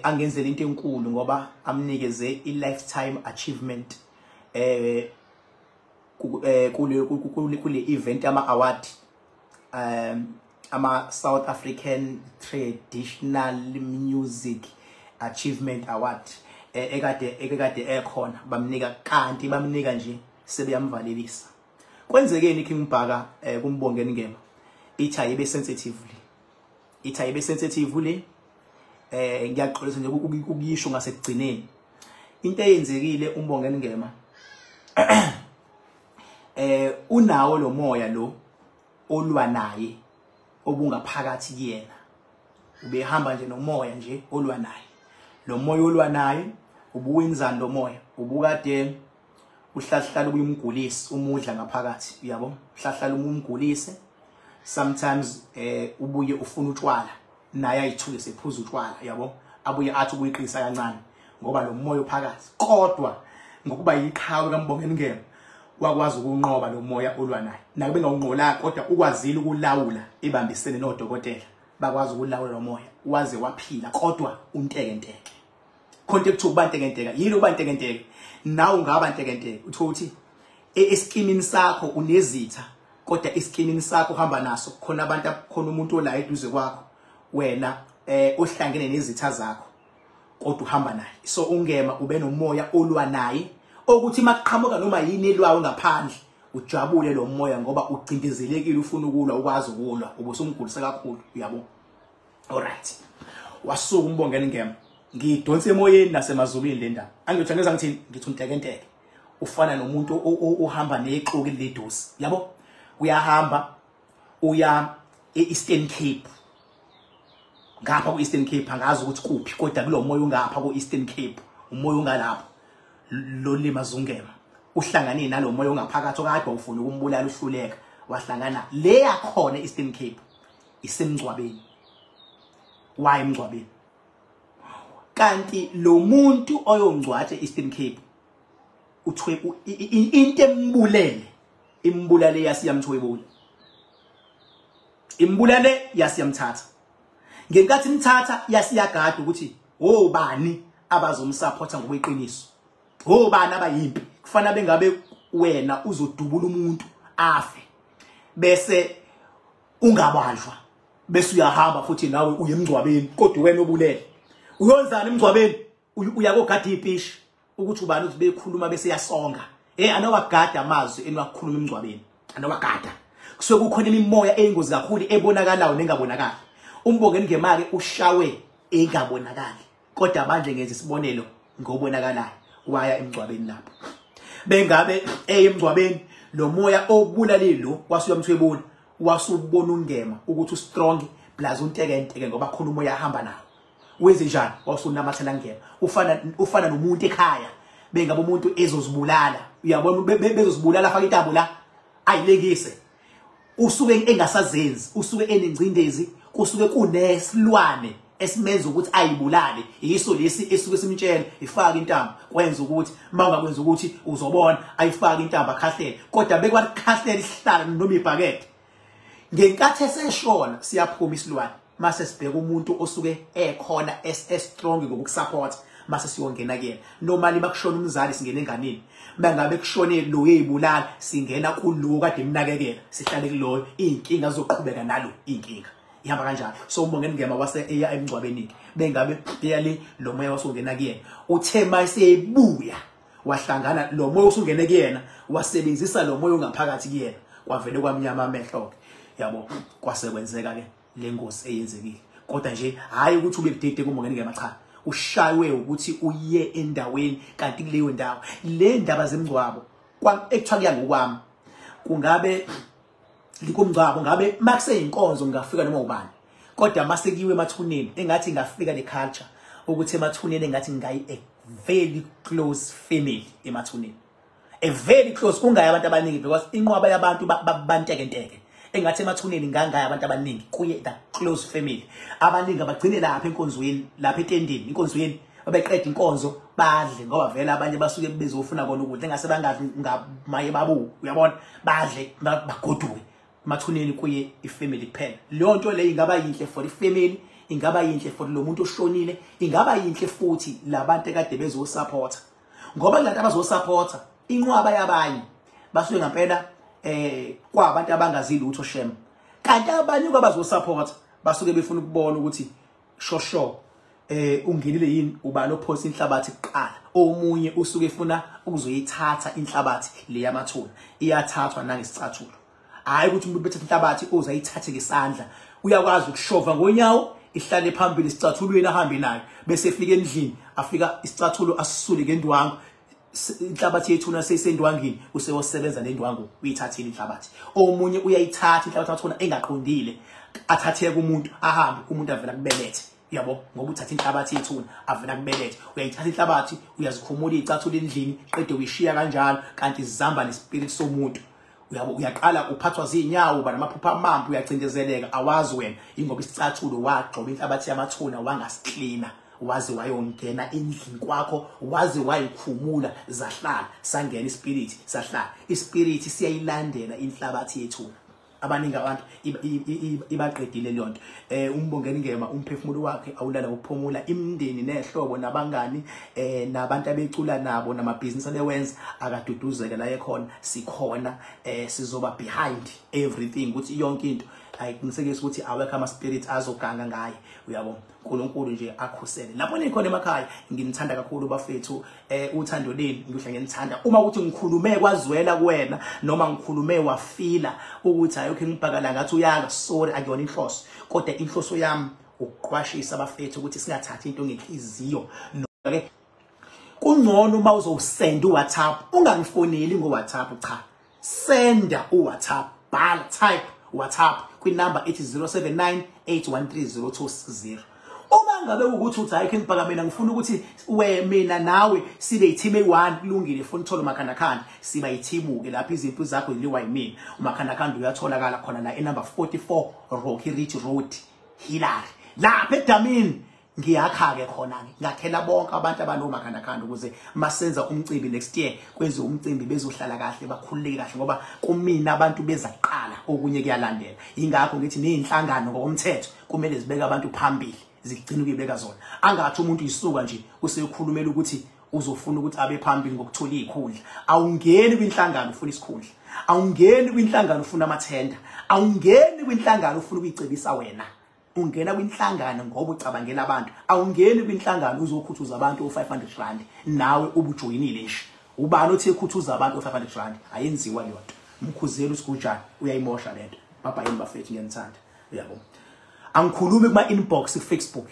angenzela into enkulu ngoba amnikeze i-lifetime achievement kule event ama award, ama South African Traditional Music Achievement Award ekade ekhona, bamnika. Kanti bamnika nje sebeyamvalelisa. Kwenzekeni, King Bhaka, kuMbongeni Ngema? Ithi ayibe sensitively. Ithi ayibe sensitive le, ngiyaxolisa nje ukuyisho ngasekugcineni. Into eyenzekile uMbongeni Ngema unawo lo moya lo olwa naye obungaphakathi kuyena. Ubehamba nje nomoya nje olwa naye. Lo moya olwa naye ubuwenzani lo moya? Ubukade uhlahlala ukuyumgulisa umudla ngaphakathi, uyabo? Uhlahlala umgulise. Sometimes ubuye ufuna utshwala, naye ayithuke sephuza utshwala, uyabo? Abuye athi ukuyiqisa kancane ngoba lo moya uphakathi. Kodwa ngokuba yiqhawe kaMbongeni Ngema wakwazi ukunqoba lo moya olwa naye. Nabe ngawunqola kodwa ukwazile ukulawula ebambisene nodokotela, bakwazi ukulawula lo moya waze waphila. Kodwa untekenteke. Khonto ekuthiwa uba ntekenteke. Yini uba ntekenteke? Nawe ungaba ntekenteke. Uthola ukuthi esikimini sakho unezitha, kodwa esikimini sakho uhamba naso khona abantu, khona umuntu ola eduze kwakho wena ohlangene nezitha zakho, kodwa uhamba naye. So uNgema ube nomoya olwa naye okuthi makuqhamuka noma yini elwayo ngaphandle ujabule lo moya ngoba ucindezelekile, ufuna ukulwa, ukwazi ukulwa, ubusumgulisa kakhulu, uyabo? Alright, wasuka uMbongeni Ngema. Ngidonsa emoyeni nasemazulwini le ndaba. Angithi angeza ngithini, ngithi untekenteke. Ufana nomuntu ohamba nexoki leduze, yabo? Uyahamba uya e-Eastern Cape. Ngapha ku-Eastern Cape angazi ukuthi kuphi, kodwa kulo moya ungapha ku-Eastern Cape, umoya ungalapho lo limaza uNgema. Uhlangane nalo moya ongaphakathi okade ufuna ukumbulala uhluleka, wahlangana le yakhona e-Eastern Cape isemngcwabeni. Why emngcwabeni? Kanti lo muntu oyongcwatsha e-Eastern Cape uthwe into embulele, imbulale yasiyamthwebula, imbulale yasiyamthatha. Ngenkathi imthatha yasiyagada ukuthi obani abazomsupporta ngokweqiniso, obani abayimpi. Kufana bengabe wena uzodubula umuntu afe bese ungabanjwa, bese uyahamba futhi nawe uye emngcwabeni, kodwa wena obulele. Uyonzana emngcwabeni? Uyakogada ipishi ukuthi ubani uthi bekhuluma bese yasonga. Anowagada amazwi eniwakhuluma emngcwabeni, anowagada. Kusuke kukhona imimoya eyingozi kakhulu ebonakalayo nengabonakali. UMbongeni Ngema ke ushawe engabonakali, kodwa manje ngenza isibonelo ngobonakalayo, waya emngcwabeni lapho. Bengabe emngcwabeni lo moya obulalile lo wasuyamthwebula, wasubona uNgema ukuthi ustrong plus untekenteke ngoba khona umoya ahamba nawo. Wenze njani? Wasunamathela Ngema. Ufana nomuntu ekhaya, bengabe umuntu ezozibulala, uyabona, bezozibulala afaka intambo la ayilekise, usuke engasazenzi, usuke enengcindezi, kusuke kunesilwane esimenza ukuthi ayibulale. Yiso lesi esuke simtshela ifaka intambo, kwenza ukuthi mawungakwenza ukuthi uzobona, ayifaka intambo akhahlele, kodwa bekwakhahlela isihlalo noma ibhakede. Ngenkathi eseshona siyaphuma isilwane, mase sibheka umuntu osuke ekhona strong ngokusupport, mase siyongena kuyena. Normally makushona umzali singena enganeni, mangabe kushone lo yeyibulala singena kulo kade emnakekela, sihlale kuloyo, inkinga zoqhubeka nalo, inkinga ihamba kanjalo. So uMbongeni Ngema wase eya emngcwabeni ke, bengabe eya le lo moya wasungena kuyena. Uthe masebuya wahlangana lo moya usungene kuyena, wasebenzisa lo moya ongaphakathi kuyena, kwavele kwamnyama amehlo ke, yabo? Kwase kwenzeka ke lengozi eyenzekile. Kodwa nje hayi ukuthi ube budede kuMbongeni Ngema, cha, ushaywe ukuthi uye endaweni, kanti kuleyo ndawo le ndaba zemngcwabo ekuthiwa kuya ngokwami, kungabe likumngcwabo, ngabe makuseyinkonzo ngingafika noma ubani, kodwa masekuyiwe emathuneni engathi ngafika le culture ukuthi emathuneni engathi ngingayi a very close family emathuneni, a very close, kungayi abantu abaningi because inqwaba yabantu bantekenteke. Engathi emathuneni ngangaya abantu abaningi, kuye the close family. Abaningi abagcine lapha enkonzweni, lapha etendeni enkonzweni, babeqeda inkonzo badle, ngoba vele abanye basuke bezofuna kona ukudla, engase bangadli ngamaye babu, uyabona, badle bagoduke. Emathuneni kuye ifamily kuphela. Leyo nto leyo ingaba yinhle for ifamily, ingaba yinhle for lo muntu oshonile, ingaba yinhle futhi labantu ekade bezosupporta, ngoba kulantu abazosupporta inqwaba yabanye basuke ngempela kwabantu abangazi lutho shem, kanti abanye kwabazosupporta basuke befuna ukubona ukuthi shosho ungenile yini, ubani ophosa inhlabathi kuqala. Omunye usuke efuna ukuzoyithatha inhlabathi le yamathuna, iyathathwa nangesicathulo. Hayi ukuthi umuntu bethatha inhlabathi uzayithathe ngesandla, Uyakwazi ukushova ngonyawo, ihlale phambili isicathulweni ahambe nayo, bese efika endlini afika isicathulo asisule ngendwangu, inhlabathi yethuna seyisendwangini, useyosebenza nendwangu, uyithathile inhlabathi. Omunye uyayithatha inhlabathi yathuna engaqondile, athatheke umuntu ahambe, umuntu avela kubelethe, uyabo, ngoba uthatha inhlabathi yethuna avela kubelethe. Uyayithatha inhlabathi, uyazikhumula icathulo endlini, qede uyishiya kanjalo, kanti zizamba nespirit somuntu. Uyabo, uyaqala uphathwa zinyawo, uba namaphupha amambi, uyacindezeleka, awazi wena ingoba isicathulo wagxoba inhlabathi yamathuna wangasiklina, waze wayongena endlini kwakho, waze wayikhumula, zahlala, sangena ispirit, sahlala ispirit, siyayilandela inhlabathi yethuna. Abaningi abantu ibaqedile leyo nto. Umbongeni Ngema umphefumulo wakhe awulala ngokuphumula, imindeni nehlobo nabangani nabantu abecula nabo namabhizinisi abewenza, akaduduzeke la ekhona. Sikhona, sizoba behind everything ukuthi yonke into ayiqinisekise ukuthi awekho ama spirits azoganga ngaye, uyabo. uNkulunkulu nje akhusele lapho nikhona emakhaya. Nginithanda kakhulu bafethu, uthando leni ngihle nginithanda. Uma ukuthi ngikhulume kwazwela kuwena noma ngikhulume wafila ukuthi hayi okay ngibhakala ngathi uyala, sorry, akuyona inhloso, kodwa inhloso yami ukuqwashisa abafethu ukuthi singathathi into ngenhliziyo. Ke kungcono uma uzosenda uWhatsApp, ungangifoneli ngoWhatsApp, cha, senda uWhatsApp, bhala, type WhatsApp kwinumber ethi 079 813 0260. Uma ngabe ukuthi uthi hayi King Bhaka, mina ngifuna ukuthi we mina nawe sibe i-team eyi-1, kulungile, funa uthola umakhandakhanda, siba i-team ke lapho, izinto zakho ziliwa yimina. Umakhandakhanda uyatholakala khona la enumber 44 Rocky Ridge Road, Hillary, lapha edamini. Ngiyakha-ke khona-ke, ngakhela bonke abantu abanomakhandakhanda ukuze masenza umcimbi next year, kwenziwe umcimbi bezohlala kahle, bakhululeke kahle, ngoba kumina abantu beza kuqala, okunye kuyalandela. Yingakho ngithi ney'nhlangano ngokomthetho kumele zibeke abantu phambili, zigcine ukuyibeka zona. Angathi umuntu isuka nje usekhulumela ukuthi uzofuna ukuthi abe phambili ngokuthola iy'khundla. Awungeni kwinhlangano ufuna isikhundla, awungeni kwinhlangano ufuna amathenda, awungeni kwinhlangano ufuna ukuyicebisa wena. Ungena kwinhlangano ngoba ucabangela abantu. Awungeni kwinhlangano uzokhuthuza abantu u500 rand, nawe ubujoyinile nje. Ubani othi ekhuthuza abantu u500 rand? Ayenziwa leyo nto. Mkhuzela usigujana, uyayimosha lento. Baba yini bafethu, ngiyanithanda, uyabo. Angikhulumi kuma inbox ku Facebook,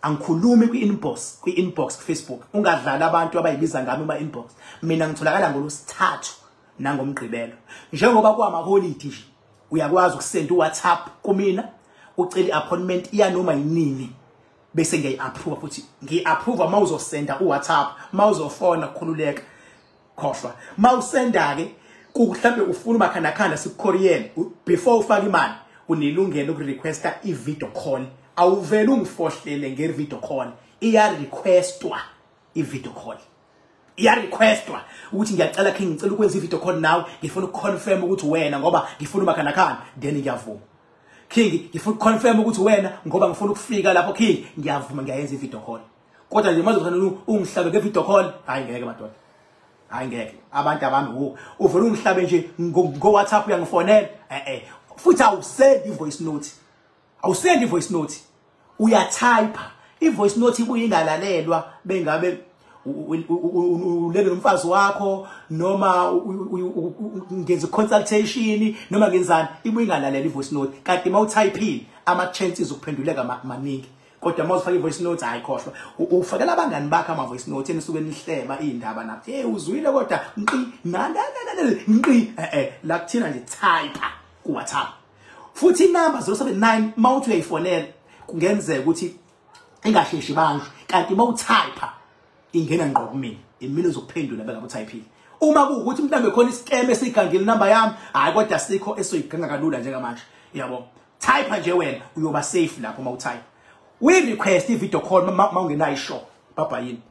angikhulumi kwi-inbox ku-Facebook. Ungadlali abantu abayibiza ngami kuma inbox. Mina ngitholakala ngolwesithathu nangomgqibelo, njengoba kwamaholidi nje. Uyakwazi ukusenda uWhatsApp kumina, ucela i-appointment iyanoma yinini, bese ngiyayi-approve futhi ngiyi-approve uma uzosenda uWhatsApp. Uma uzofona, khululeka, khohlwa. Uma usenda-ke mhlambe ufuna umakhandakhanda sikukhoriyele, before ufake imali unelungelo ukurequesta i-video call. Awuvele ungifohlele nge-video call, iya-requestwa i-video call, iya-requestwa ukuthi ngiyacela King, ngicela ukwenza i-video call nawe, ngifuna ukuconfirm ukuthi wena ngoba ngifuna umakhandakhanda, then ngiyavuma. King, ngifuna ukuconfirm ukuthi wena ngoba ngifuna ukufika lapho, King, ngiyavuma, ngiyayenza i-video call. Kodwa nje manje ufanele ungihlabe nge-video call, hayi ngeke madoda, hayi ngeke. Abantu abami uvele ungihlabe nje ngo-WhatsApp, uyangifonela, futhi awusendi i-voice note, awusendi i-voice note, uyatype. I-voice note ibuye ingalalelwa bengabe ulele nomfazi wakho noma ngenza consultation noma ngenzani, ibuye ingalalela i-voice note. Kanti uma utypeile ama-chances okuphenduleka maningi, kodwa uma uzofaka i-voice note, hayi khohlwa. Ufakela abangani bakho ama-voice note enisuke nihleba iy'ndaba nabo, hey uzwile kodwa nqi na na na na nqi. La kuthina nje type ku-WhatsApp. Futhi inamba 079 uma uthi uyayifonela kungenzeka ukuthi ingasheshi banjwe, kanti uma utype ingena ngqo kumina, imina uzokuphendula bengabe utypeile. Uma kuwukuthi mhlawumbe khona iscam esigangile inamba yami, hayi kodwa sikho esoyiganga kalula njengamanje, yabo. Type nje wena, uyoba safe lapho uma utype. We request i-video call uma ungenayo ishow. Baba yini.